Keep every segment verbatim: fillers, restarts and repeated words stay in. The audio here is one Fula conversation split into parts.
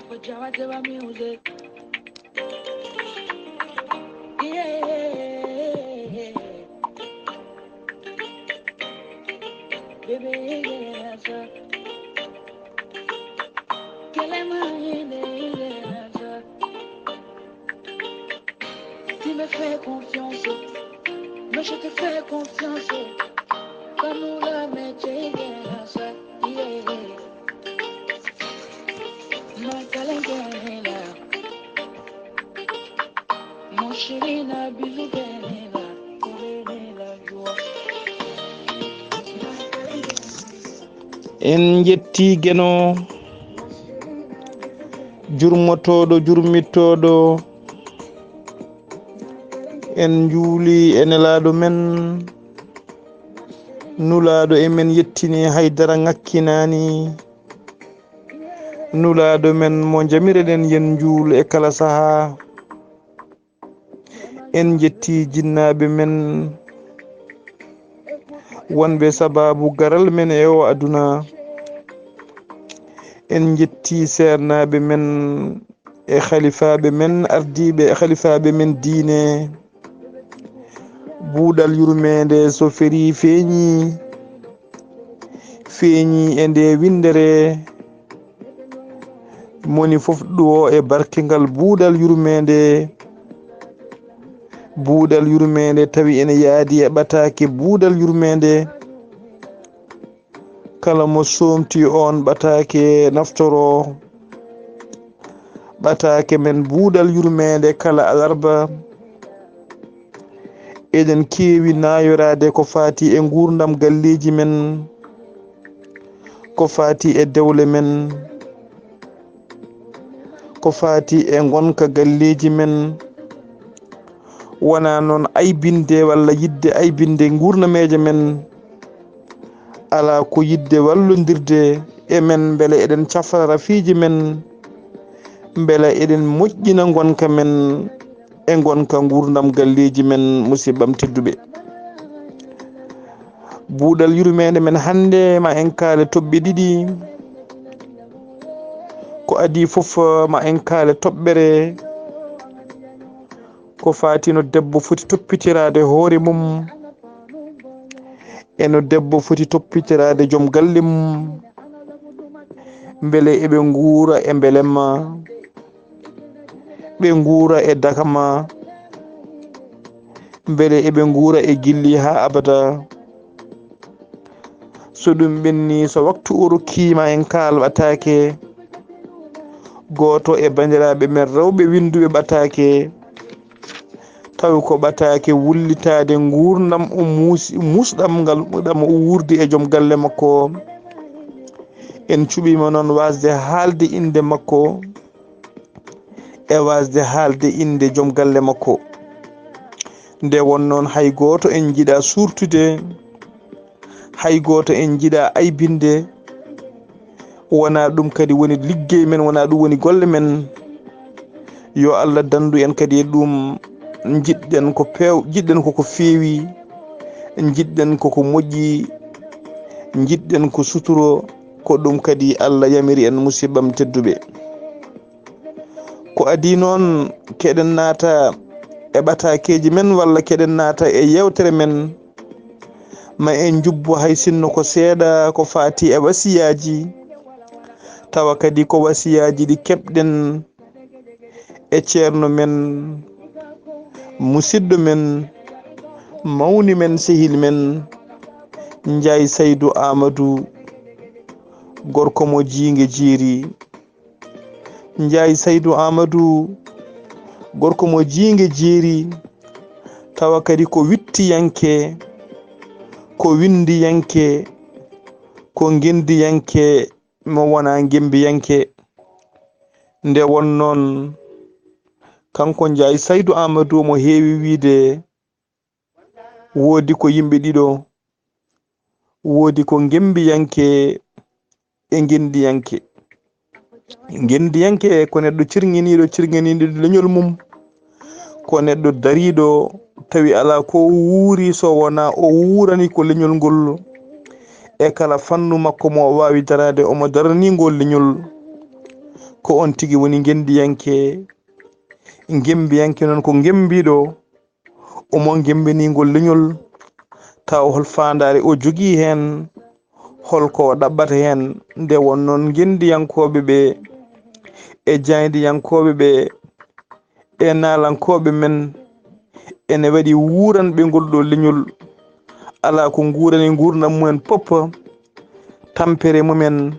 Jawa Jawa music. Yeah. Baby, yeah, so. Quelle main, yeah, so. Tu me fais confiance, mais je te fais confiance. Comme nous la mettre, yeah, so. Yeah. En njetti Geno, jurmotooɗo, jurmittooɗo. En njuuli e Nelaaɗo men, Nulaaɗo e men yettini, haydara ŋakkinaani. Nulaaɗo men mo njamireɗen, yen njuul e kala sahaa. En njetti jinnaaɓe men wonɓe sabaabu garal men e oo aduna. En njetti seernaaɓe men e halifaaɓe men ardiiɓe e halifaaɓe men diine. Buuɗal yurmeende so ferii feeñii, feeñii e nde winndere. Moni fof ɗuwo e barke ngal buuɗal yurmeende. Buuɗal yurmeende tawi ene yaadi e ɓataake buuɗal yurmeende. Kala mo soomti oon ɓataake naftoro. Ɓataake men buuɗal yurmeende kala alarba. Eɗen keewi naayoraade ko faati e nguurndam galleeji men, ko faati e dewle men, ko faati e ngonka galleeji men. Wonaa noon aybinde walla yiɗde aybinde nguurnameeje men. Alaa ko yiɗde wallondirde e men mbele eɗen cafra rafiiji men, mbele eɗen moƴƴina ngonka men e ngonka nguurndam galleeji men, musiɓɓam tedduɓe. Buuɗal yurmeende men hannde ma en kaale toɓɓe ɗiɗi. Ko adii fof ma en kaale toɓɓere ko faati no debbo foti toppitiraade hoore mum e no debbo foti toppitiraade joom galle mum, mbele eɓe nguura e mbelemma, ɓe nguura e dakama, mbele eɓe nguura e gilli haa abada. So ɗum ɓenni, so waktu o rokkiima en kaalɓataake, gooto e banndiraaɓe men rewɓe winnduɓe ɓataake, tawi ko ɓataake wullitaade nguurndam o muusi, muusɗam ngal ɗam o wuurdi e joom galle makko. En cuɓiima noon waasde haalde innde makko e waasde haalde innde joom galle makko. Nde won noon hay gooto en njiɗa suurtude, hay gooto en njiɗa aybinde. Wonaa ɗum kadi woni liggey men, wonaa ɗum woni golle men. Yo Allah danndu en kadi e ɗum. Njiɗɗen ko peew, njiɗɗen ko ko feewi, njiɗɗen ko ko moƴƴi, njiɗɗen ko suturo, ko ɗum kadi Allah yamiri en, musiɓɓam tedduɓe. Ko adii noon, keɗen naata e ɓataakeeji men walla keɗen naata e yeewtere men, ma en njubbo hay sinno ko seeɗa ko faati e wasiyaaji, tawa kadi ko wasiyaaji ɗi keɓɗen e ceerno men, musidɗo men, mawni men, sehil men, Njaay Saydu Aamadu, gorko mo Jiinge Jeeri. Njaay Saydu Aamadu, gorko mo Jiinge Jeeri, tawa kadi ko wittiyanke, ko winndiyanke, ko ngenndiyanke, mo wonaa ngemmbiyanke. Nde won noon, kanko Njaay Saydu Aamadu omo heewi wiyde, woodi ko yimɓe ɗiɗo, woodi ko ngemmbiyanke e ngenndiyanke. Ngenndiyanke ko neɗɗo cirŋiniiɗo, cirŋiniiɗo leñol mum, ko neɗɗo dariiɗo tawi alaa ko o wuuri so wonaa o wuurani ko leñol ngol e kala fannu makko mo o waawi daraade, omo daranii ngol leñol. ko on tigi woni ngenndiyanke. Ngemmbiyanke noon ko ngemmbiiɗo, omo ngemmbiiningol leñol, tawa hol faandaare o jogii heen, hol ko o ɗaɓɓata heen. Nde won noon ngenndiyankooɓe ɓe e jaayndiyankooɓe ɓe e naalankooɓe men ene waɗi wuuranɓe ngol ɗo leñol, alaa ko nguurani nguurndam mumen pop, tampere mumen,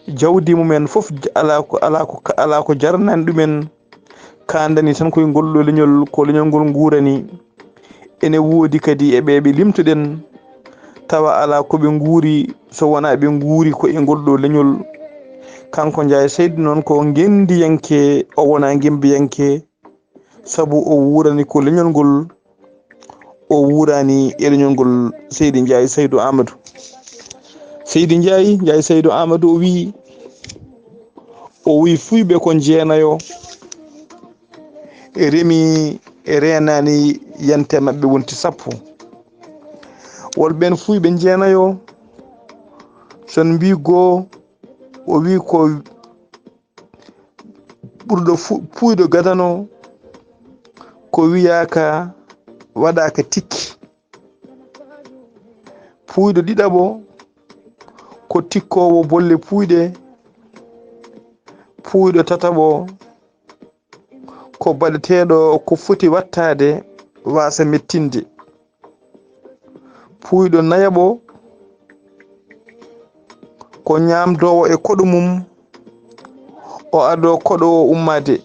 jawdi mumen fof, alaa ko, alaa ko, alaa ko jarnani ɗumen. Kaandani tan koye ngol ɗo leñol, ko leñol ngol nguurani. Ene woodi kadi e ɓe ɓe limtuɗen, tawa alaa ko ɓe nguuri so wonaa ɓe nguuri ko e ngol ɗo leñol. Kanko Njaay Saydu noon ko ngenndiyanke, o wonaa ngemmbiyanke, sabu o wuurani ko leñol ngol, o wuurani e leñol ngol. Seydi Njaay Saydu Aamadu. Seydi Njaay, Njaay Saydu Aamadu o wii, o wii Fuuyɓe ko njeenayo, remi e reenaani yante maɓɓe wonti sappo. Wol ɓeen Fuuyɓe njeenayo, so on mbii goo, o wii ko ɓurɗo fu-, puuyɗo gadano, ko wiyaaka waɗaaka tikki. Puuyɗo ɗiɗaɓo, ko tikkoowo bolle puuyɗe. Puuyɗo tataɓo, ko baɗeteeɗo ko foti wattaade waasa mettinde. Puuyɗo nayaɓo, ko ñaamdoowo e koɗo mum, o adoo koɗo o ummaade.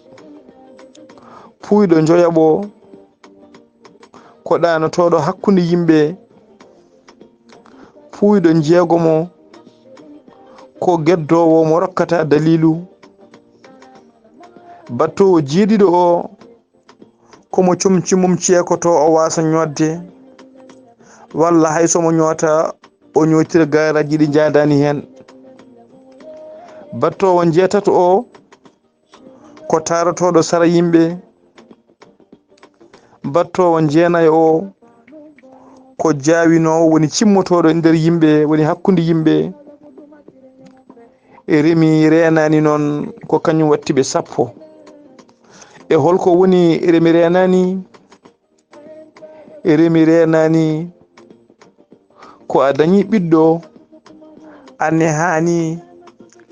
Puuyɗo njoyaɓo, ko ɗaanotooɗo hakkunde yimɓe. Puuyɗo njeegomo, ko geddoowo mo rokkata daliilu. Battoowo jeeɗiɗo o, ko mo comci mum ceekoto o waasa ñootde, walla hay so mo ñoota, o ñootira gaaraaji ɗi njaadaani heen. Battoowo njeetato o, ko taarotooɗo sara yimɓe. Battoowo jeenayo o, ko jaawinoowo, woni cimmotooɗo e nder yimɓe, woni hakkunde yimɓe. E remi reenaani noon, ko kañum watti ɓe sappo. E holko woni remi reenaani? E remi reenaani, ko a dañi ɓiɗɗo, a nehaani,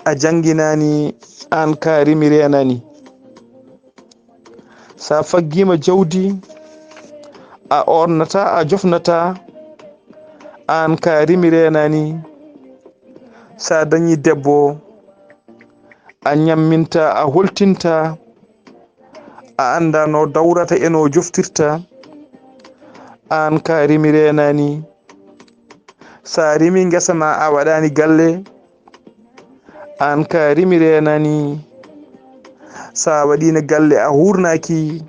a jannginaani, aan ka rimi reenaani. So a faggiima jawdi, a ornataa, a jofnataa, aan ka rimi reenaani. So a dañi debbo, a ñammintaa, a holtintaa, a anndaa no dawrata e no joftirta, aan ka rimi reenaani. So a rimi ngesa ma, a waɗaani galle, aan ka rimi reenaani. So a waɗiino galle, a huurnaaki,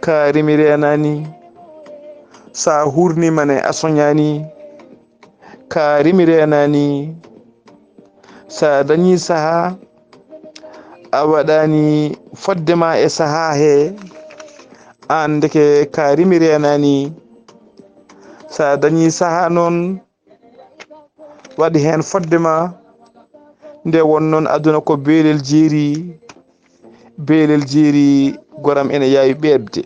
ka rimi reenaani. So a huurniima ne, a soñaani, ka rimi reenaani. So a dañi sahaa, a waɗaani fodde ma e sahaa he, aan ndeke ka rimi reenaani. So a dañi sahaa noon, waɗ heen fodde ma. Nde won noon, aduna ko beelel jeeri, beelel jeeri, goram ene yaawi ɓeeɓde.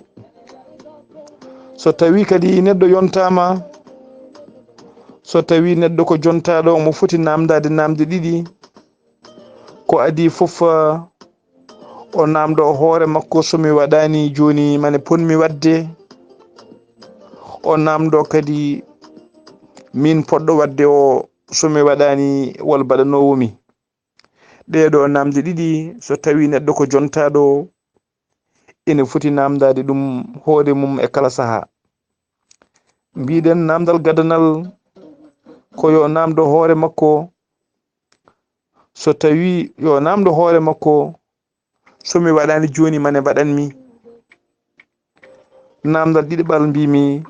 So tawii kadi neɗɗo yontaama, so tawii neɗɗo ko jontaaɗo, omo foti naamndaade naamnde ɗiɗi. Ko adii fof, o naamndoo hoore makko, so mi waɗaani jooni, mane pon-mi waɗde? O naamndoo kadi miin poɗɗo waɗde o, so mi waɗaani, wol baɗanoowo mi? Ɗee ɗoo naamnde ɗiɗi, so tawii neɗɗo ko jontaaɗo, ene foti naamndaade ɗum hoore mum e kala sahaa. Mbiɗen naamndal gadanal ko yo naamndo hoore makko. So tawii yo naamndo hoore makko, so mi waɗaani jooni, mane mbaɗan-mi? Naamndal ɗiɗaɓal mbiymi,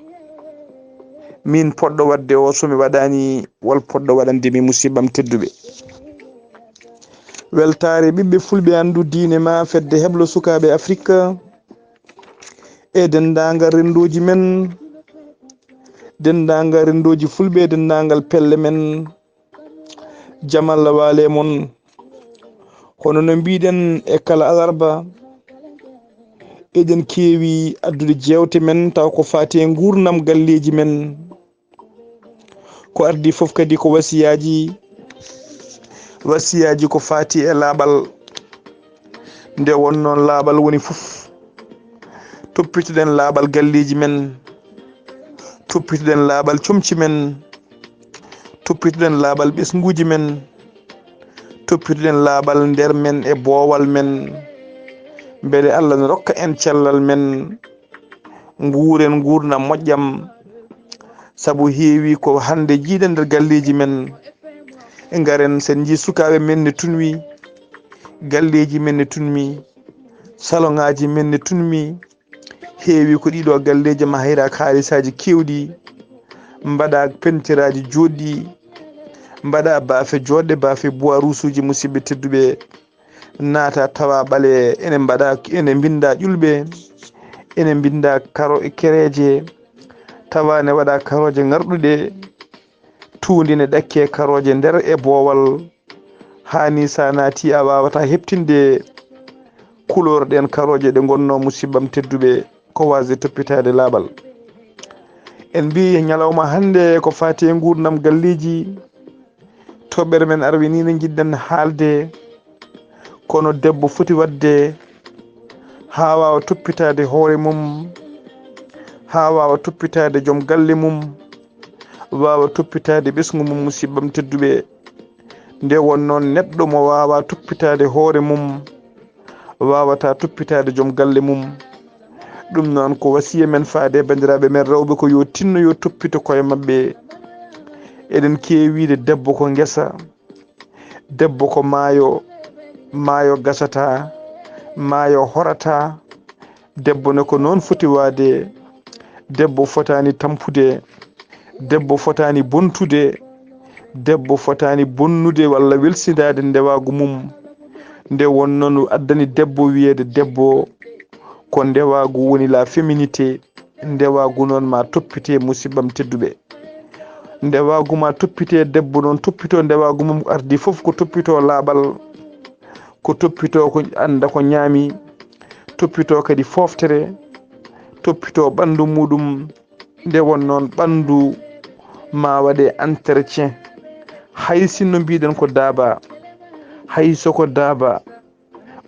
miin poɗɗo waɗde o, so mi waɗaani, wol poɗɗo waɗande mi? Musiɓɓam tedduɓe, weltaare ɓiɓɓe fulɓe, anndu diine ma, fedde heblo sukaaɓe Afirka, e denndaangal renndooji men, denndaangal renndooji fulɓe, denndaangal pelle men. Jam Allah waale mon. Hono no mbiɗen e kala alarba, eɗen keewi addude jeewte men taw ko faati e nguurndam galleeji men. Ko ardi fof kadi ko wasiyaaji, wasiyaaji ko faati e laaɓal. Nde won noon laaɓal woni fof, toppitoɗen laaɓal galleeji men, toppitoɗen laaɓal comci men, toppitoɗen laaɓal ɓesnguuji men, toppitoɗen laaɓal nder men e boowal men. Mbele Allah ne rokka en cellal men, nguuren nguurndam moƴƴam, sabu heewi ko hannde jiiɗen nder galleeji men. Ngaren sen njii sukaaɓe men ne tunwi, galleeji men ne tunwi, saloŋaaji men ne tunwi. Heewi ko ɗiɗo galleeji mahira kaalisaaji keewɗi, mbaɗa pentiraaji jooɗɗi, mbaɗa baafe jooɗɗe, baafe bois rouge uji, musidɓe tedduɓe. Naata tawa ɓale ene mbaɗa, ene mbinnda ƴulɓe, ene mbinnda karo e kereeje, tawa ne waɗa karooje ŋarɗuɗe, tuundi ne ɗakke karooje nder e boowal. Haa ni sa naati a waawata heɓtinde couleur ɗen karooje ɗe ngonnoo, musidɓam tedduɓe, ko waasde toppitaade laaɓal. En mbii ñalawma hannde ko faati e nguurndam galleeji. Toɓɓere men arwiniinde njiɗɗen haalde, kono debbo foti waɗde haa waawa toppitaade hoore mum, haa waawa toppitaade joom galle mum, waawa toppitaade ɓesngu mum, musidɓam tedduɓe. Nde won noon neɗɗo mo waawaa toppitaade hoore mum, waawata toppitaade joom galle mum. Ɗum noon ko wasiya men faade e banndiraaɓe men rewɓe, ko yo tinno yo toppito koye maɓɓe. Eɗen keewi wiide debbo ko ngesa, debbo ko maayo, maayo gasata, maayo horata. Debbo ne ko noon foti waade. Debbo fotaani tampude, debbo fotaani bontude, debbo fotaani bonnude walla welsindaade ndewaagu mum. Nde won noon addani debbo wiyeede debbo, ko ndewaagu woni la féminité. Ndewaagu noon ma toppite, musidɓam tedduɓe. Ndewaagu ma toppite, debbo noon toppito ndewaagu mum, ko ardi fof ko toppito laaɓal, ko toppito ko annda ko ñaami, toppito kadi fooftere, toppito ɓanndu muɗum. Nde won noon ɓanndu ma waɗe entretien, hay sinno mbiɗen ko daaba, hay so ko daaba,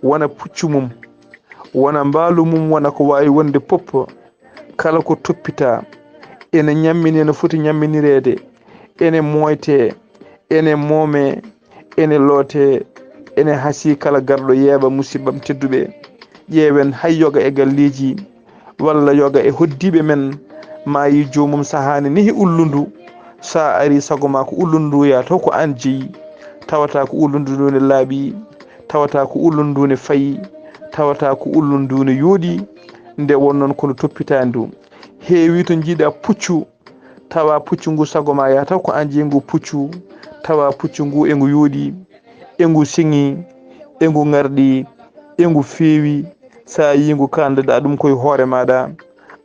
wona puccu mum, wona mbaalu mum, wona ko waawi wonde pop, kala ko toppita, ene ñammine no foti ñamminireede, ene mooyte, ene moome, ene loote, ene hasii kala garɗo yeeɓa, musidɓam tedduɓe. Ƴeewen hay yoga e galleeji, walla yoga e hoddiiɓe men, maayi joomum sahaani nehi ullundu. Sa ari sago ma ko ullundu ndu yaa taw ko aan jeyi, tawata ko ullundu ndu ne laaɓi, tawata ko ullundu ndu ne fayi, tawata ko ullundu ndu ne yooɗi. Nde won noon kono toppitaani ndu. Heewi to njiiɗa puccu, tawa puccu ngu sago ma yaa taw ko aan jeyi ngu puccu, tawa puccu ngu e ngu yooɗi, e ngu siŋi, e ngu ŋarɗi, e ngu feewi. Sa yii ngu kaandaɗa ɗum koye hoore maɗa,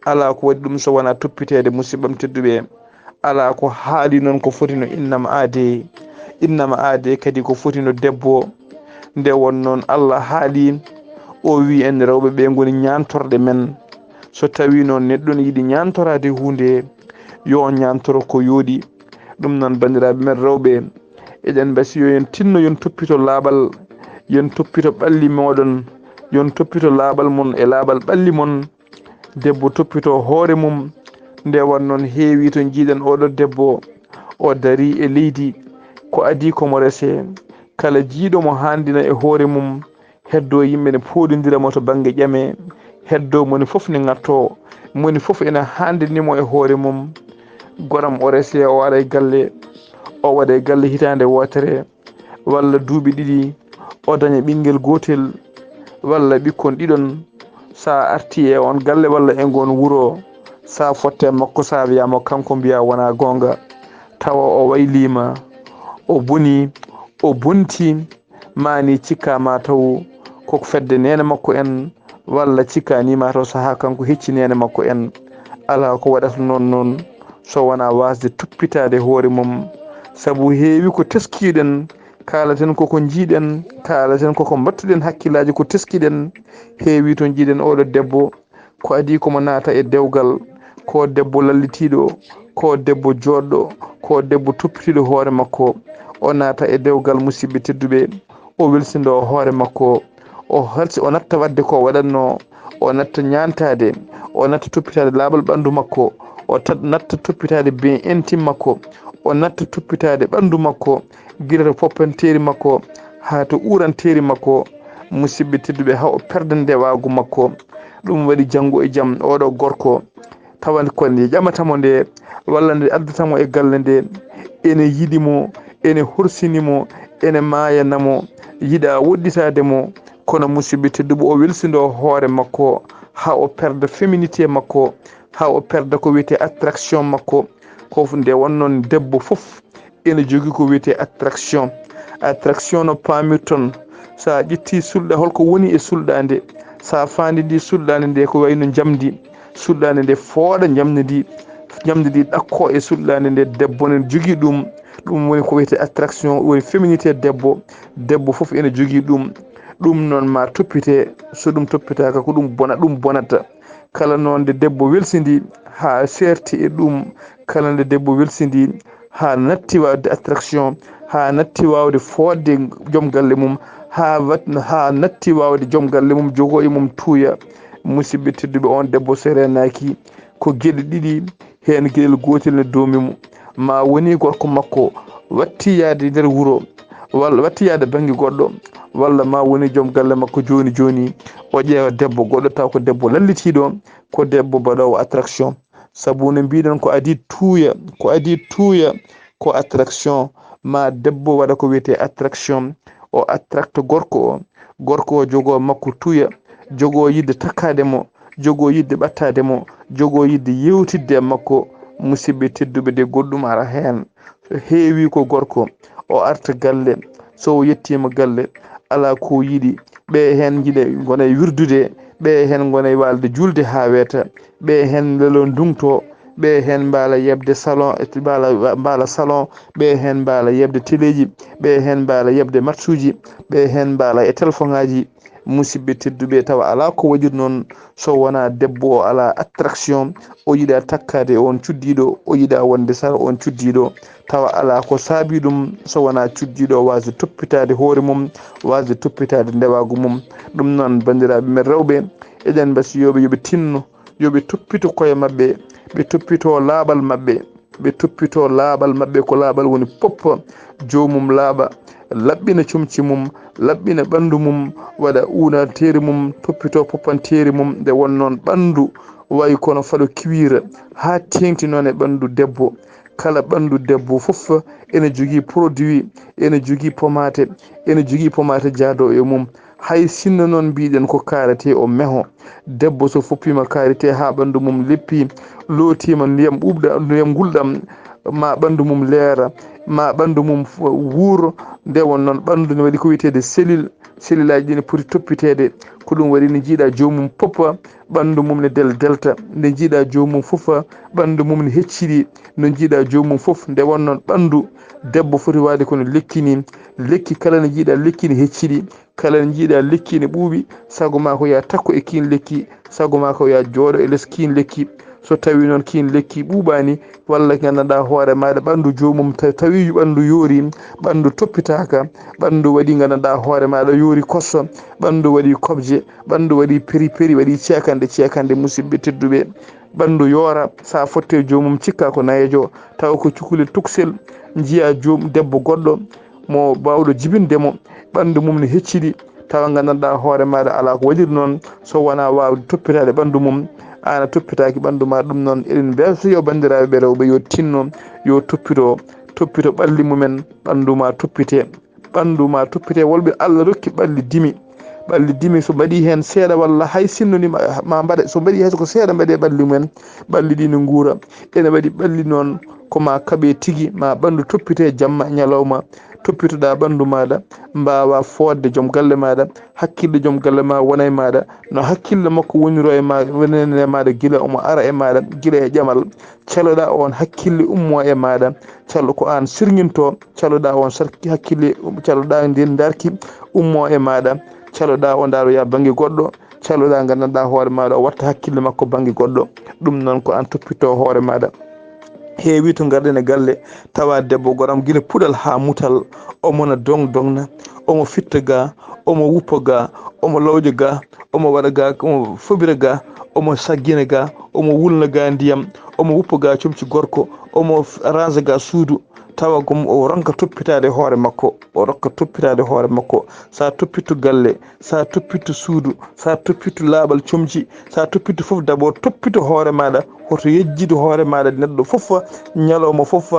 alaa ko waɗi ɗum so wonaa toppiteede, musidɓam tedduɓe. Alaa ko haali noon ko foti no innama aade, innama aade kadi ko foti no debbo. Nde won noon Allah haali, o wii en rewɓe ɓe ngoni ñaantorɗe men. So tawi noon neɗɗo ne yiɗi ñaantoraade huunde, yo ñaantoro ko yooɗi. Ɗum noon, banndiraaɓe men rewɓe, eɗen mbasi yo en tinno, yo en toppito laaɓal, yo en toppito ɓalli mooɗon, yo en toppito laaɓal mon e laaɓal ɓalli mon. Debbo toppito hoore mum. Nde won noon heewi to njiiɗen oɗo debbo, o darii e leydi, ko adii ko mo resee. Kala jiiɗo mo haandina e hoore mum, heddo yimɓe ne pooɗondira mo to bannge ƴame, heddo moni fof ne ŋatto, moni fof ene haandini mo e hoore mum. Goram o resee, o ara e galle, o waɗa e galle hitaande wootere, walla duuɓi ɗiɗi, o daña ɓinngel gootel, walla ɓikkon ɗiɗon. Sa arti e on galle walla e ngon wuro, sa fotte makko, sa wiya mo kanko, mbiya wona goonga, tawa o waylima, o boni, o bonti, mani cikka ma taw ko fedde neene makko en, walla cikka ni ma taw saha kanko hecci neene makko en. Ala ko waɗata noon noon so wona wasde toppitaade hoore mum, sabu heewi ko teskiɗen, Kaalaten koko njiiɗen, kaalaten koko mbattuɗen hakkillaaji, ko teskiɗen. Heewi to njiiɗen oɗo debbo, ko adii komo naata e dewgal, ko debbo lallitiiɗo, ko debbo jooɗɗo, ko debbo toppitiiɗo hoore makko. O naata e dewgal, musidɓe tedduɓe, o welsindo hoore makko. O halsi, o natta waɗde ko waɗatno, o natta ñaantaade, o natta toppitaade laaɓal ɓanndu makko, o tat-, natta toppitaade bien intime makko, o natta toppitaade ɓanndu makko, gila to poppanteeri makko haa to uuranteeri makko, musidɓe tedduɓe, haa o perda ndewaagu makko. Ɗum waɗi janngo e jam, oɗo gorko, tawa ko nde ƴamata mo nde, walla nde addata mo e galle nde, ene yiɗi mo, ene horsini mo, ene maayana mo, yiɗa woɗɗitaade mo. Kono musidɓe tedduɓe, o welsindo hoore makko, haa o perda féminité makko, haa o perda ko wiyetee attraction makko. Ko nde wonnoon debbo fof ene jogii ko wiyetee attraction. Attraction no paamirton, so a ƴetti sulɗa, holko woni e sulɗaande? So a faandidi sulɗaande nde ko wayno njamndi, sulɗaande nde fooɗa njamndi ndi, njamndi ndi ɗakko e sulɗaande nde, debbo ne jogii ɗum. Ɗum woni ko wiyetee attraction, woni féminité debbo. Debbo fof ene jogii ɗum. Ɗum noon ma toppite, so ɗum toppitaaka ko ɗum bona, ɗum bonata. Kala noon nde debbo welsindi haa seerti e ɗum, kala nde debbo welsindi haa natti waawde attraction, haa natti waawde fooɗde joom galle mum, haa wat-, haa natti waawde joom galle mum jogoo e mum tuuya. Musidɓe tedduɓe, oon debbo so reenaaki, ko geɗe ɗiɗi, heen geɗel gootel ne doomi mo. Ma woni gorko makko watti yahde nder wuro, walla watti yahde bannge goɗɗo, walla ma woni joom galle makko jooni jooni, o ƴeewa debbo goɗɗo, taw ko debbo lallitiiɗo, ko debbo baɗoowo attraction. Sabu no mbiɗen, ko adii tuuya, ko adii tuuya, ko attraction. Ma debbo waɗa ko wiyetee attraction, o attracte gorko o, gorko o jogoo makko tuuya, jogoo yiɗde takkaade mo, jogoo yiɗde ɓattaade mo, jogoo yiɗde yeewtidde e makko. Musidɓe tedduɓe, de goɗɗum ara heen. So heewi ko gorko, o arta galle, so o yettiima galle, alaa ko yiɗi. Ɓe heen njiɗa ngona e wirdude, ɓe heen ngona e waalde juulde haa weeta, ɓe heen lelo ndungto, ɓe heen mbaala yeɓde salon, mbaala, mbaala salon, ɓe heen mbaala yeɓde teleeji, ɓe heen mbaala yeɓde matsuuji, ɓe heen mbaala e telefoŋaaji. Musidɓe tedduɓe, tawa alaa ko waɗiri noon so wonaa debbo o alaa attraction, o yiɗaa takkaade e oon cuddiiɗo, o yiɗaa wonde sara oon cuddiiɗo, tawa alaa ko saabii ɗum so wonaa cuddiiɗo o waasde toppitaade hoore mum, waasde toppitaade ndewaagu mum. Ɗum noon, banndiraaɓe men rewɓe, eɗen mbasiyoo ɓe yo ɓe tinno, yo ɓe toppito koye maɓɓe, ɓe toppito laaɓal maɓɓe, ɓe toppito laaɓal maɓɓe, ko laaɓal woni pop, joomum laaɓa, laɓɓina comci mum, laɓɓina ɓanndu mum, waɗa uunateeri mum, toppito poppanteeri mum. Nde won noon ɓanndu wayi kono falo kiwiira, haa teeŋti noon e ɓanndu debbo. Kala ɓanndu debbo fof ene jogii produit, ene jogii pomaate, ene jogii pomaate jaadoo e mum. Hay sinno noon mbiɗen ko kaarate o meho, debbo so foppiima karité haa ɓanndu mum leppi, lootiima ndiyam ɓuuɓɗam, ndiyam ngulɗam, ma ɓanndu mum leera, ma ɓanndu mum f-, wuuro. Nde won noon ɓanndu ne waɗi ko wiyeteede selil, selilaaji ɗi ne poti toppiteede. Ko ɗum waɗi nde njiiɗa joomum poppa, ɓanndu mum ne del-, delta. Nde njiiɗa joomum fofa, ɓanndu mum ne hecciɗi. Nde njiiɗa joomum fof, nde won noon ɓanndu debbo foti waɗde kono lekki ni. Lekki kala nde njiiɗa lekki ne hecciɗi. Kala njiiɗa lekki ne ɓuuɓi, sago ma ko ya takko e kiin lekki, sago ma ko ya jooɗo e les kiin lekki. So tawi noon kiin lekki ɓuuɓaani, walla nganndanɗaa hoore maaɗa ɓanndu joomum, ta-, tawi ɓanndu yoori, ɓanndu toppitaaka, ɓanndu waɗi nganndanɗaa hoore maaɗa yoori kosso, ɓanndu waɗi kobje, ɓanndu waɗi peri peri, waɗi ceekanɗe ceekanɗe, musidɓe tedduɓe. Ɓanndu yoora, sa fotte joomum cikka ko nayeejo, tawa ko cukalel tuksel, njiya joom debbo goɗɗo, mo baawɗo jibinde mo, ɓanndu mum ne hecciɗi, tawa nganndanɗaa hoore maaɗa alaa ko waɗiri noon, so wonaa waawde toppitaade ɓanndu mum, aan a toppitaaki ɓanndu ma. Ɗum noon, eɗen mbelta yo banndiraaɓe ɓe rewɓe yo tinno, yo toppito, toppito ɓalli mumen, ɓanndu ma toppite, ɓanndu ma toppite. Wolɓe Allah rokki ɓalli dimi, ɓalli dimi so mbaɗi heen seeɗa walla hay sinno ni ma, ma mbaɗa, so mbaɗi hay so ko seeɗa mbaɗe ɓalli mumen, ɓalli ɗi ne nguura. Ene waɗi ɓalli noon ko ma kaɓe tigi, ma ɓanndu toppite jamma e ñalawma. toppitoɗaa ɓanndu maaɗa, mbaawa fooɗde joom galle maaɗa, hakkille joom galle ma wona e maaɗa, no hakkille makko woniroo e ma-, wonani e maaɗa gila omo ara e maaɗa, gila e ƴamal, caloɗaa oon hakkille ummoo e maaɗa, calo ko aan sirŋintoo, caloɗaa oon sarki hakkille, caloɗaa ndeen ndarki ummoo e maaɗa, caloɗaa o ndaroyaa bannge goɗɗo, caloɗaa nganndanɗaa hoore maaɗa o watta hakkille makko bannge goɗɗo. Ɗum noon ko aan toppitoo hoore maaɗa. Heewi to ngarɗen e galle, tawa debbo goram gila puɗal haa mutal, omo na doŋ doŋna, omo fitta ga, omo wuppa ga, omo lawƴa ga, omo waɗa ga, omo fobira ga, omo saggina ga, omo wulna ga ndiyam, omo wuppa ga comci gorko, omo f-, ransa ga suudu, tawa ko o ronka toppitaade hoore makko, o ronka toppitaade hoore makko. Sa toppitto galle, sa toppitto suudu, sa toppitto laaɓal comci, sa toppitto fof, d'abord toppito hoore maaɗa, hoto yejjidu hoore maaɗa neɗɗo fof, ñalawma fof,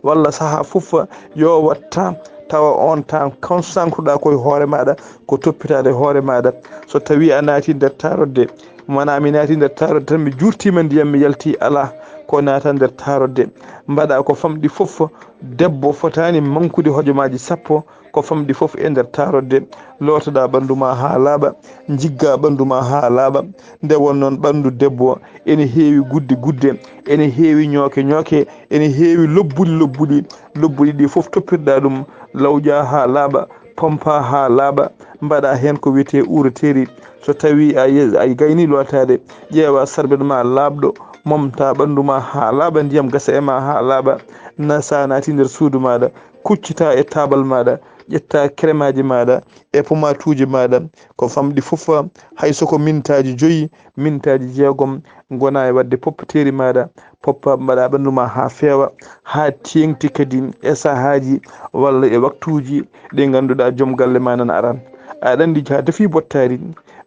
walla sahaa fof, yo watta tawa on tan kon sankuɗa koye hoore maaɗa, ko toppitaade hoore maaɗa. So tawi a naati nder tarodde, mana mi naati nder tarodde tan mi juurtima ndiyam mi yalti, ala, ko naata nder tarodde. Mbaɗa ko famɗi fof, debbo fotani mankude hojomaaji sappo, ko famɗi fof e nder tarodde. Lootoɗa ɓanndu ma haa laaɓa, njigga ɓanndu ma haa laaɓa. Nde won noon ɓanndu debbo ene heewi gudde gudde, ene heewi ñooke ñooke, ene heewi lobbuɗi lobbuɗi. Lobbuɗi ɗi fof toppirɗa ɗum, lawƴa haa laaɓa, pompa haa laaɓa, mbaɗa heen ko wiyetee uureteeri. So tawi a ye-, a gayni lootaade, ƴeewa sarbet ma laaɓɗo, momta ɓanndu ma haa laaɓa, ndiyam gasa e ma haa laaɓa. Na sa naati nder suudu maaɗa, kuccita e taabal maaɗa, ƴetta keremaaji maaɗa e pomatuuji maaɗa, ko famɗi fof, hay so ko mintaaji joyi, mintaaji jeegom, ngona e waɗde poppeteeri maaɗa, poppa mbaɗa ɓanndu ma haa feewa, haa teeŋti kadi e sahaaji walla e waktuuji ɗi ngannduɗaa joom galle ma nan aran. Aɗa anndi haa defi bottaari,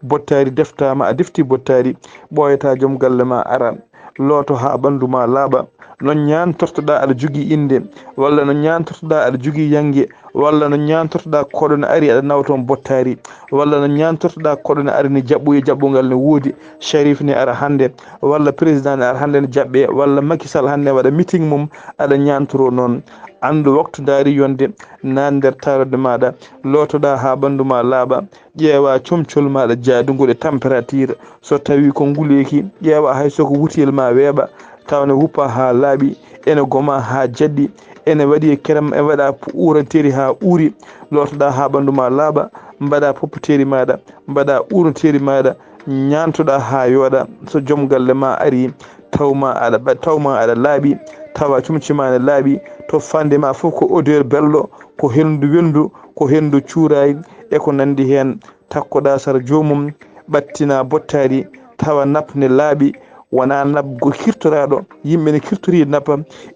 bottaari deftaama, a defti bottaari, ɓooyata joom galle ma aran. Looto haa ɓanndu ma laaɓa. No ñaantortoɗaa aɗa jogii innde, walla no ñaantortoɗaa aɗa jogii yannge, walla no ñaantortoɗaa koɗo ne ari aɗa nawa toon bottaari, walla no ñaantortoɗaa koɗo ne ari ne jaɓɓoyi, jaɓɓungal ne woodi, Sharif ne ara hannde, walla président ne ara hannde ne jaɓɓee, walla Macky Sall hannde waɗa meeting mum, aɗa ñaantoroo noon. Anndu waktu ndaari yonde, naan nder taarode maaɗa, lootoɗaa haa ɓanndu ma laaɓa, ƴeewa comcol maaɗa jaadungol e température. So tawi ko nguleeki, ƴeewa hay so ko wutiyel ma weeɓa, tawa ne wuppa haa laaɓi, ene goma haa jaɗɗi, ene waɗi e kerem, ene waɗa pu-, uuranteeri haa uuri. Lootoɗaa haa ɓanndu ma laaɓa, mbaɗa poppeteeri maaɗa, mbaɗa uuranteeri maaɗa, ñaantoɗaa haa yooɗa. So joom galle ma ari, tawma aɗa ɓa-, tawma aɗa laaɓi, tawa comci ma ne laaɓi, to fande ma fof ko odeur belɗo, ko henndu welndu, ko henndu cuuraay, e ko nanndi heen. Takkoɗaa sara joomum, ɓattina bottaari, tawa nap ne laaɓi, wonaa nap go kirtoraaɗo. Yimɓe ne kirtori nap,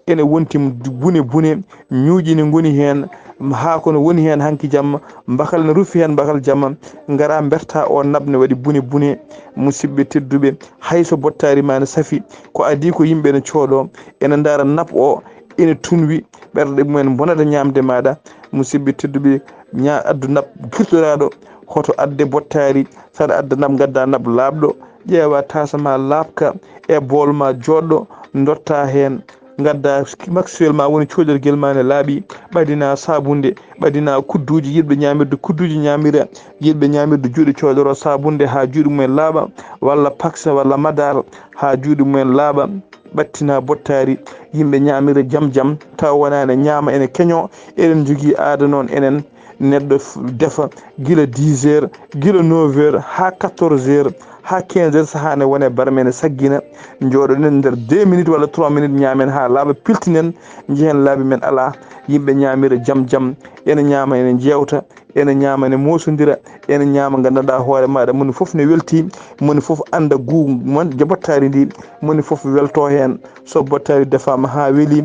ene wonti bune bune, ñuuƴi ne ngoni heen, haako ne woni heen hanki jamma, mbakal ne rufi heen mbakal jamma, ngara mberta o nap ne waɗi bune bune. Musidɓe tedduɓe, hay so bottaari ma ne safi, ko adii ko yimɓe ne cooɗo, ene ndaara nap o, ene tunwi, ɓerɗe mumen bonata ñaamde maaɗa. Musidɓe tedduɓe, ña-, addu nap kirtoraaɗo, hoto adde bottaari, saɗa adda nap, ngadda nap laaɓɗo, ƴeewa taasa ma laaɓka e bool ma jooɗɗo, ndotta heen, ngadda maksuwel ma woni coodargel ma ne laaɓi, ɓadina saabunde, ɓadina kudduuji, yiɗɓe ñaamirde kudduuji ñaamira, yiɗɓe ñaamirde juuɗe coodoro saabunde haa juuɗe mumen laaɓa, walla paksa walla madar haa juuɗe mumen laaɓa, ɓattina bottaari, yimɓe ñaamira jam jam, tawa wonaa ene ñaama ene keñoo. Eɗen njogii aada noon enen, neɗɗo f-, defa gila dix heures, gila neuf heures haa quatorze heures, haa quinze heures, sahaa ne wone barme ene saggina, njooɗoɗen nder deux minutes walla trois minutes, ñaamen haa laaɓa, piltinen, njehen laabi men alaa, yimɓe ñaamira jam jam, ene ñaama ene njeewta, ene ñaama ene moosondira, ene ñaama nganndanɗaa hoore maaɗa, moni fof ne weltii, moni fof annda guu mon, je bottaari ndi, moni fof weltoo heen. So bottaari defaama haa weli,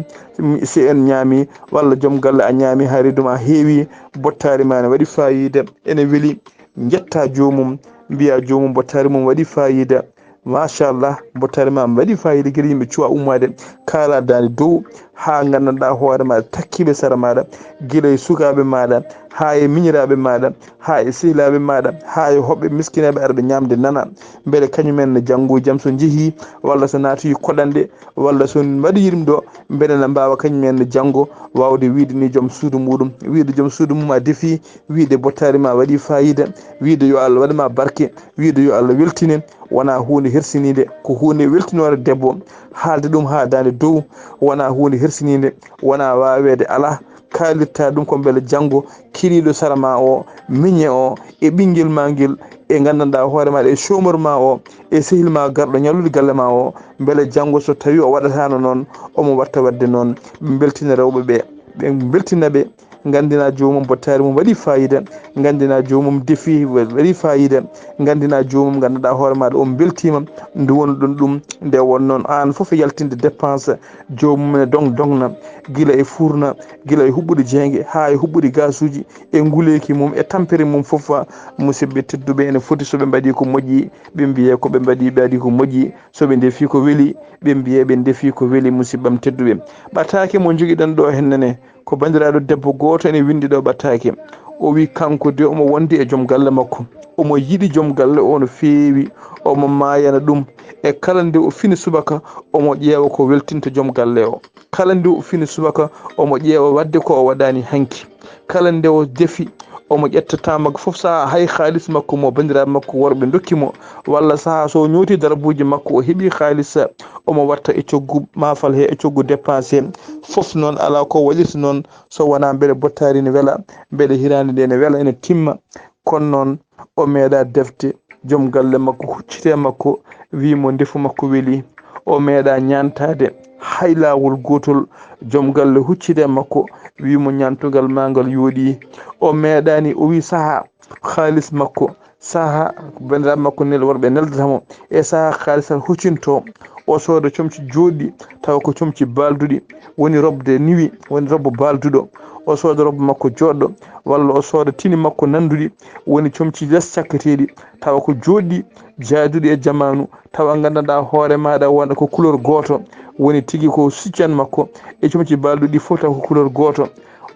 si en ñaami, walla joom galle a ñaami, haa reedu ma heewi, bottaari ma ne waɗi faayiida, ene weli, njetta joomum, mbiya joomum bottaari mum waɗi faayiida. Machallah, bottaari ma waɗi faayiida, gila yimɓe cuwa ummaade, kaala daande dow, haa nganndanɗaa hoore maaɗa takkiiɓe sara maaɗa, gila e sukaaɓe maaɗa, haa e miñiraaɓe maaɗa, haa e sehilaaɓe maaɗa, haa e hoɓɓe miskinaaɓe arɓe ñaamde nana. Mbele kañumen ne janngo jam so njehii, walla so naatii koɗanɗe, walla so mbaɗi yiɗum ɗo, mbele na mbaawa kañumen ne janngo waawde wiyde ni joom suudu muɗum, wiyde joom suudu mum a defii, wiyde bottaari ma waɗi faayiida, wiyde yo Allah waɗ ma barke, wiyde yo Allah weltine, wonaa huunde hersiniinde, ko huunde weltinoore debbo. Haalde ɗum haa daande dow, wonaa huunde hersiniinde, wonaa waaweede, alaa. Kaalirta ɗum ko mbele janngo kiɗiiɗo sara ma o, miñe o, e ɓinngel ma ngel, e nganndanɗaa hoore maaɗa, e chômeur ma o, e sehil ma garɗo ñallude galle ma o, mbele janngo so tawii o waɗataano noon, omo watta waɗde noon. Ɓe mbeltina rewɓe ɓe, ɓe mbeltina ɓe, nganndina joomum bottaari mum waɗi faayiida, nganndina joomum defi wa-, waɗi faayiida, nganndina joomum nganndanɗaa hoore maaɗa o mbeltiima, nduwonɗon ɗum. Nde won noon aan fof e yaltinde dépense, joomum ne dong dongna, gila e fuurna, gila e huɓɓude jeynge haa e huɓɓude gaasuuji, e nguleeki mum, e tampere mum fof. Musidɓe tedduɓe, ene foti so ɓe mbaɗii ko moƴƴi, ɓe mbiyee ko ɓe mbaɗii, ɓe waɗii ko moƴƴi, so ɓe ndefii ko weli, ɓe mbiyee ɓe ndefii ko weli, musidɓam tedduɓe. Ɓataake mo njogiɗen ɗo henne ne, ko banndiraaɗo debbo gooto ene winndi ɗo ɓataake. O wi kanko de omo wondi e joom galle makko. Omo yiɗi joom galle o no feewi, omo maayana ɗum. E kala nde o fini subaka, omo ƴeewa ko weltinta joom galle o. Kala nde o fini subaka, omo ƴeewa waɗde ko o waɗaani hanki. Kala nde o defi, omo ƴetta temps makko fof, sahaa hay kaalis makko mo banndiraaɓe makko worɓe ndokki mo, walla sahaa so o ñooti darbuuji makko, o heɓi kaalis, omo watta e coggu maafal he, e coggu dépense he. Fof noon alaa ko waɗirta noon so wonaa mbele bottaari ne wela, mbele hiraande nde ne wela, ene timma. Kono noon, o meeɗa defde joom galle makko, hucciti e makko, wii mo ndefu makko weli. O meeɗa ñaantaade hay laawol gootol. Joom galle hucciti e makko, wii mo ñaantugal ma ngal yooɗi. O meeɗaani, o wii sahaa kaalis makko, sahaa banndiraaɓe makko nel-, worɓe neldata mo, e sahaa kaalis tan huccintoo. O sooda comci jooɗɗi, tawa ko comci baalduɗi, woni robde niwi, woni robbo baalduɗo. O sooda robbo makko jooɗɗo, walla o sooda tini makko nannduɗi, woni comci les cakketeeɗi, tawa ko jooɗɗi, jaaduɗi e jamaanu, tawa nganndanɗaa hoore maaɗa wonɗa ko couleur gooto, woni tigi ko siccen makko, e comci baalduɗi fof tawa ko couleur gooto.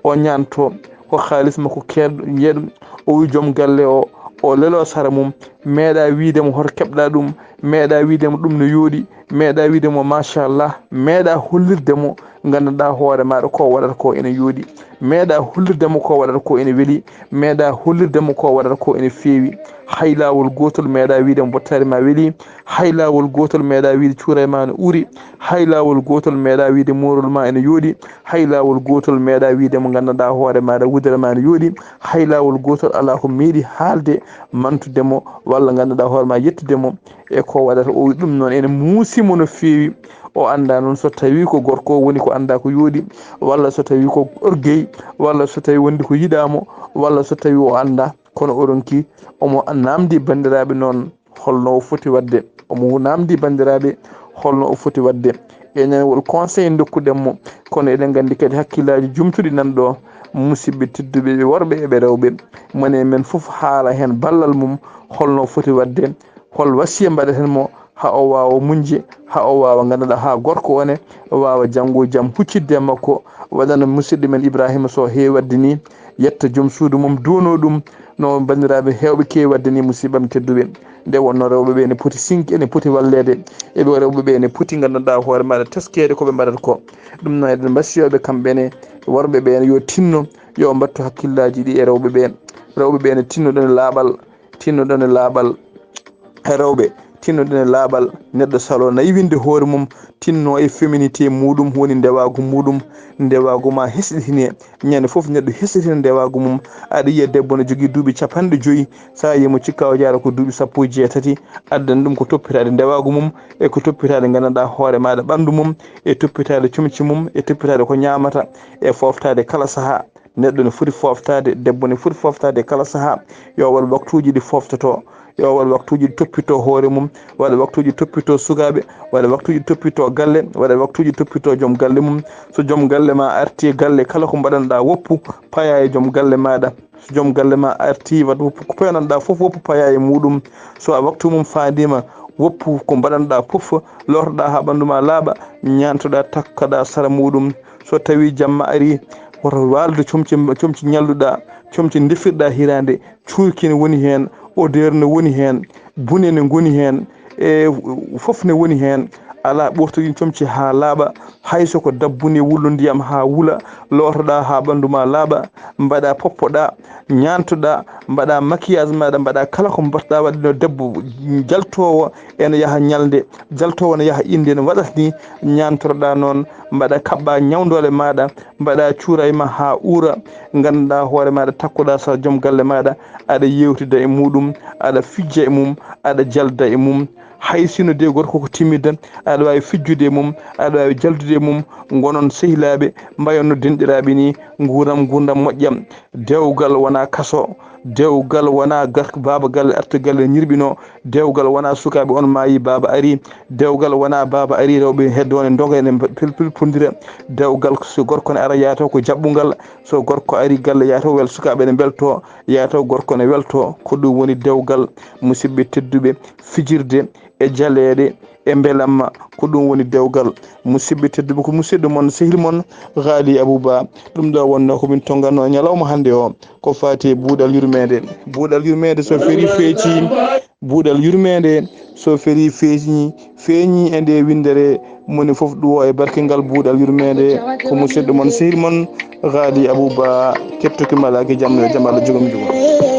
O ñaanto, ko kaalis makko keedɗo, njeeɗum. O wi joom galle o, o lelo sara mum, meeɗa wiide mo hoto keɓɗa ɗum, meeɗa wiide mo ɗum no yooɗi, meeɗa wiide mo machallah, meeɗa hollirde mo nganndanɗaa hoore maaɗa ko waɗata ko ene yooɗi, meeɗa hollirde mo ko waɗata ko ene weli, meeɗa hollirde mo ko waɗata ko ene feewi. Hay laawol gootol meeɗa wiide mo bottaari ma weli, hay laawol gootol meeɗa wiide cuuray ma no uri, hay laawol gootol meeɗa wiide moorol ma ene yooɗi, hay laawol gootol meeɗa wiide mo nganndanɗaa hoore maaɗa wudere ma no yooɗi, hay laawol gootol alaa ko meeɗi haalde mantude mo walla nganndanɗaa hoore ma yettude mo e ko waɗata. O wi ɗum noon ene muusi mo no feewi. O annda noon so tawi ko gorko o woni ko annda ko yooɗi, walla so tawi ko orgueil, walla so tawi wondi ko yiɗaa mo, walla so tawi o annda. Kono o ronki omo namdi banndiraaɓe noon holno o foti waɗde. Omo namdi banndiraaɓe holno o foti waɗde. Enen wol conseil ndokkuɗen mo, kono eɗen nganndi kadi hakkillaaji jumtuɗi nan ɗo, musidɓe tedduɓe ɓe worɓe e ɓe rewɓe. Mone men fof haala heen ballal mum, holno o foti waɗde, hol wasiya mbaɗeten mo, haa o waawa muñde, haa o waawa nganndanɗaa, haa gorko o ne waawa janngo jam huccitde e makko, waɗana musidɗo men Ibrahima Sow heewi waɗde ni, yetta joom suudu mum, duwano ɗum, no banndiraaɓe heewɓe keewi waɗde ni, musidɓam tedduɓe. Nde wonno rewɓe ɓe ne poti sinki, ene poti walleede, e ɓe rewɓe ɓe ne poti nganndanɗaa hoore maaɗa teskeede ko ɓe mbaɗata ko. Ɗum noon eɗen mbasiyooɓe kamɓe ne, worɓe ɓe ne yo tinno, yo mbattu hakkillaaji ɗi e rewɓe ɓe. Rewɓe ɓe ne tinno ɗon e laaɓal, tinno ɗon e laaɓal. E rewɓe, tinno ɗon e laaɓal. Neɗɗo salo nayi winde hoore mum, tinno e féminité muɗum, woni ndewaagu muɗum, ndewaagu ma hesɗitine. Ñande fof neɗɗo hesɗitina ndewaagu mum. Aɗa yiya debbo no jogii duuɓi capanɗe joyi, sa yii mo cikka o jaara ko duuɓi sappo e jeetati, addan ɗum ko toppitaade ndewaagu mum, e ko toppitaade nganndanɗaa hoore maaɗa ɓanndu mum, e toppitaade comci mum, e toppitaade ko ñaamata, e fooftaade kala sahaa. Neɗɗo ne foti fooftaade, debbo ne foti fooftaade kala sahaa. Yo waɗ waktuuji ɗi fooftotoo, yo waɗ waktuuji ɗi toppitoo hoore mum, waɗa waktuuji toppitoo sukaaɓe, waɗa waktuuji toppitoo galle, waɗa waktuuji toppitoo joom galle mum. So joom galle ma arti e galle, kala ko mbaɗanɗaa woppu, paya e joom galle maaɗa. So joom galle ma arti, waɗ woppu ko pewnanɗa fof, woppu paya e muɗum. So a waktu mum fandima, woppu ko mbaɗanɗa fof, lortoɗa ha ɓandu ma laaɓa, ñantoɗa, takkoɗa sara muɗum. So tawi jamma ari, woto walde comci, comci ñalluɗa, comci ndefirɗa hirande, cuurki ne woni hen, odeur ne woni hen, bune ne ngoni hen, e fof ne woni hen. Ala, ɓortoɗin comci ha laaɓa, hayso ko dabbune, wullu ndiyam ha wula, lootoɗa ha ɓandu ma laaɓa, mbaɗa, poppoɗa, ñantoɗa, mbaɗa maquillage maɗa, mbaɗa kala ko mbaɗɗa waɗde no debbo jaltowo ene yaha ñalde, jaltowo ne yaha inde, no waɗata ni, ñantoroɗa noon, mbaɗa, kaɓɓa ñawdole maɗa, mbaɗa cuuray ma ha uura, ganduɗa hoore maɗa, takkoɗa sara joom galle maɗa, aɗa yewtida e muɗum, aɗa fijja e mum, aɗa jalda e mum. Hay sino de gorko ko timmiɗɗo, aɗa wawi fijjude e mum, aɗa wawi jaldude e mum, gonon sehilaɓe, mbayon no denɗiraɓe ni, nguuram gurdam moƴƴam. Dewgal wona kaso, dewgal wona gar-, baaba galle arta galle ñirɓino, dewgal wona sukaɓe on maayi, baaba ari, dewgal wona baaba ari, rewɓe heddo ne doga ene pilpilpondira. Dewgal, so gorko ne ara, yaata ko jaɓɓungal, so gorko ari galle, yaata wel sukaɓe ne belto, yaata gorko ne welto. Ko ɗum woni dewgal, musidɓe tedduɓe. Fijirde e jaleeɗe e mbelamma, ko ɗum woni dewgal. Musidɓe tedduɓe, ko musidɗo mon, sehil mon, Ghali Abou Ba. Ɗum ɗo wonno ko min tonganno e ñalawma hannde o, ko faati e buuɗal yurmeende. Buuɗal yurmeende so feri feeci, buuɗal yurmeende so feri feeñi, feeñi e nde winndere. Moni fof ɗuwo e barke ngal buuɗal yurmeende, ko musidɗo mon, sehil mon, Ghali Abou Ba. Kettoki malaki jam, yo jam Allah jogom jogom.